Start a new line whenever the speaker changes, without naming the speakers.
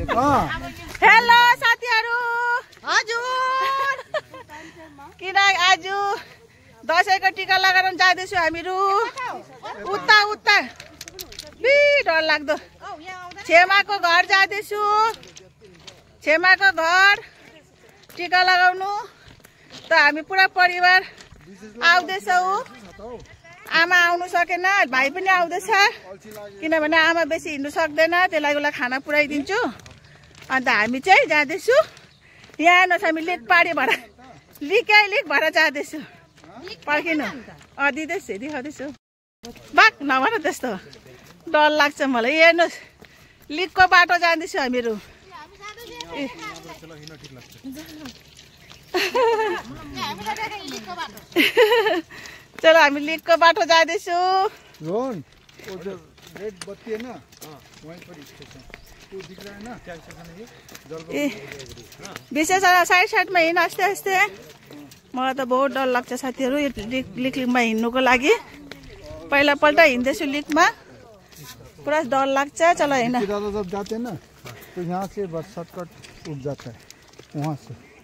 hello साथीहरु हजुर किन आज दशैंको टीका लगाएर जाँदैछु हामीहरु उता उता बि डर लाग्दो छेमाको घर जाँदैछु छेमाको घर टीका लगाउनु त हामी पुरा परिवार आउँदैछौ आमा आउनु सकेन भाइ पनि आउँदैछ किनभने आमा बेसी हिँड्नु सक्दैन त्यसलाई खाना पुर्याइदिन्छु अन्त हामी चाहिँ जाँदैछु यहाँ नछ हामी लेकपाडी भएर लिक भएर जाँदैछु पर्खिनु दिँदैछु देखाउँदैछु बाक नभन त्यस्तो डर लाग्छ मलाई हेर्नुहोस् लिकको बाटो जाँदैछु हामीहरू चलो हामी लिकको बाटो जाँदैछु विशेष साइडमा हिँड्न आस्ते आस्ते मलाई त बहुत डर लाग्छ साथीहरू लिकमा हिँड्नुको लागि पहिलापल्ट हिँड्दैछु लिकमा पुरा डर लाग्छ चलो हिँड्न
जब जाते हैं ना तो यहाँ से बस शॉर्टकट उठ जाता है वहाँ से